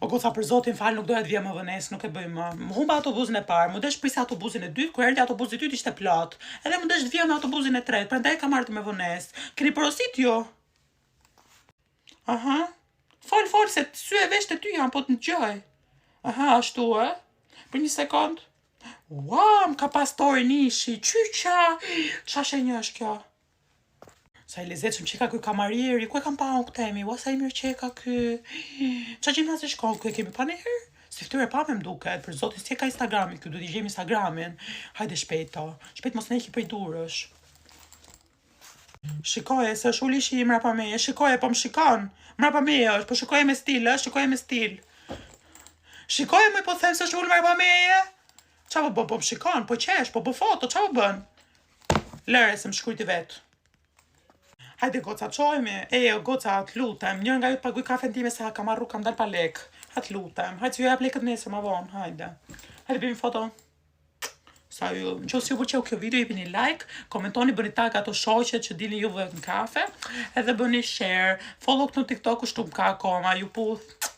O goca për zotin fal nuk doja të vija më vonesë, nuk e bëj më. Më humba autobusin e parë, më desh prisa autobusin e dytë, kur erdhi autobusi i dytë ishte plot. Edhe më desh të vija me autobusin e tretë, prandaj kam ardhur me vonesë. Keni porosit ju? Aha. Fol, fol, se sy e vesh të ty janë, po të dëgjoj. Aha, ashtu e? Për një sekond. Ua, më ka pas story nishi, qyqa! Qa shenjë është kjo? Sa i lezetshëm që ka ky kamarieri, ku e kam pa unë këtë emi, ua sa i mirë që ka ky. Qa gjimnazi shkon, ku e kemi pa njëherë? Si fytyrë e pame më duket, për zotin si e ka Instagrami ky, duhet i gjejmë Instagramin. Hajde shpejt to, shpejt mos ne iki prej durësh. Shikoje, se është ulishi i mrapa meje, shikoje, po më shikon. Mrapa meje është, po shikoje me stil, është, shikoje me stil. Shikoje më po them se është ul mrapa meje. Qa po bën, po më shikon, po qesh, po bë foto, qa po bën? Lëre se më shkrujti vetë. Hajde goca, çohemi. E, o goca, të lutem, njërë nga ju të paguj kafen time se kam marru, kam dal pa lek. Ha të lutem. Hajde se ju jap lekët nesër ma vonë, hajde. Hajde bëjmë foto. Sa ju, në qoftë se ju pëlqeu kjo video, jepini like, komentoni, bëni tag ato shoqet që dilni juve në kafe, edhe bëni share, follow këtu në TikTok, kështu më ka akoma, ju puth.